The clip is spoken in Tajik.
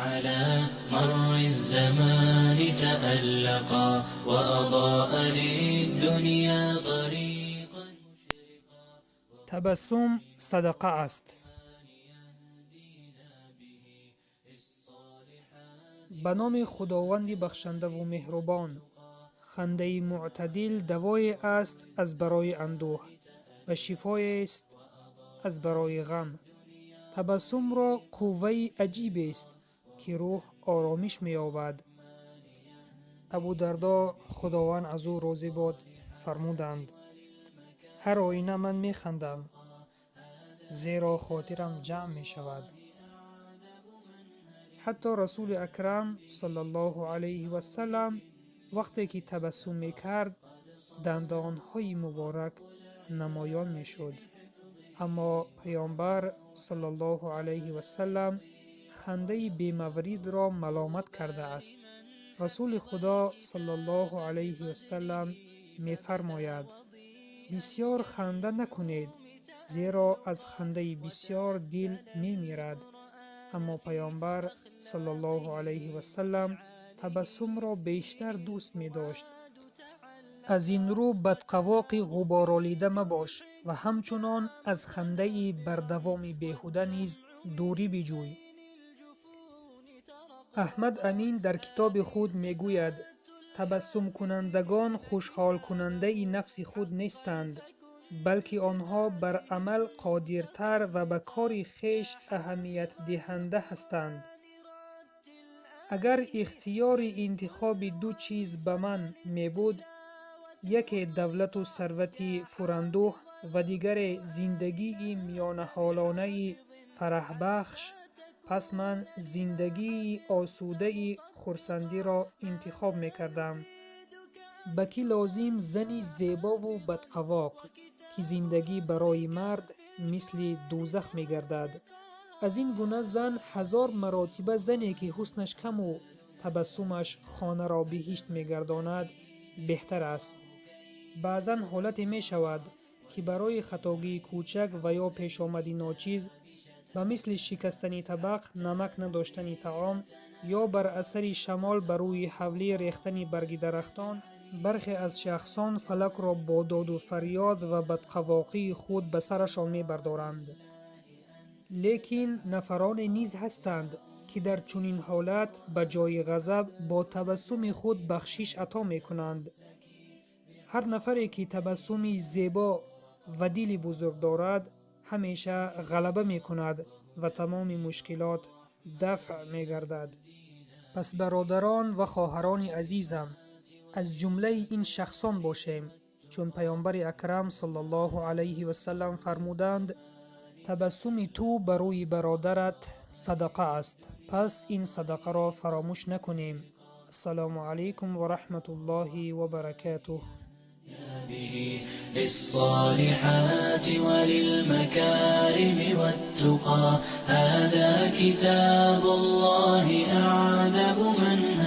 على مر الزمان تألقا وأضاء للدنيا طريقا. Табассум садақа аст. Ба номи Худованди бахшандаву меҳрубон. Хандаи мӯътадил давое аст аз барои андӯҳ ва шифоест аз барои ғам. Табассумро қувваи аҷибест, ки рӯҳ оромиш меёбад. Абу Дардо, Худованд аз ӯ розӣ бод, фармуданд: «Ҳар оина ман механдам, зеро хотирам ҷамъ мешавад». Ҳатто Расули Акрам, саллаллоҳу алайҳи васаллам, вақте ки табассум мекард, дандонҳои муборак намоён мешуд. Аммо Паёмбар, саллаллоҳу алайҳи васаллам, хандаи бемавридро маломат кардааст. Расули Худо, саллаллоҳу алайҳи васаллам, мефармояд: «Бисьёр ханда накунед, зеро аз хандаи бисьёр дил мемирад». Аммо Паёмбар, саллаллоҳу алайҳи васаллам, табассумро бештар дӯст медошт. Аз ин рӯ бадқавоқи ғуборолида мабош ва ҳамчунон аз хандаи бардавоми беҳуда низ дурӣ биҷӯй. Аҳмад Амин дар китоби худ мегӯяд: «Табассумкунандагон хушҳолкунандаи нафси худ нестанд, балки онҳо бар амал қодиртар ва ба кори хеш аҳамиятдиҳанда ҳастанд». Агар ихтиёри интихоби ду чиз ба ман мебуд, яке давлату сарвати пурандӯҳ ва дигаре зиндагии миёнаҳолонаи фараҳбахш, пас ман зиндагии осудаи хурсандиро интихоб мекардам. Ба кӣ лозим зани зебову бадқавоқ, ки зиндагӣ барои мард мисли дӯзах мегардад? Аз ин гуна зан ҳазор маротиба зане, ки ҳуснаш каму табассумаш хонаро биҳишт мегардонад, беҳтар аст. Баъзан ҳолате мешавад, ки барои хатогии кӯчак ва ё пешомади ночиз, ба мисли шикастани табақ, намак надоштани таом ё бар асари шамол ба рӯи ҳавлӣ рехтани барги дарахтон, бархе аз шахсон фалакро бо доду фарёд ва бадқавоқии худ ба сарашон мебардоранд. Лекин нафароне низ ҳастанд, ки дар чунин ҳолат ба ҷои ғазаб бо табассуми худ бахшиш ато мекунанд. Ҳар нафаре, ки табассуми зебо ва дили бузург дорад, ҳамеша ғалаба мекунад ва тамоми мушкилот дафъ мегардад. Пас, бародарон ва хоҳарони азизам, аз ҷумлаи ин шахсон бошем, чун Паёмбари Акрам, саллаллоҳу алайҳи васаллам, фармуданд: «Табассуми ту ба рӯи бародарат садақа аст». Пас ин садақаро фаромӯш накунем. Ассалому алайкум ва раҳматуллоҳи ва баракатуҳ. به للصالحات وللمكارم والتقى، هذا كتاب الله أعذب منهلا.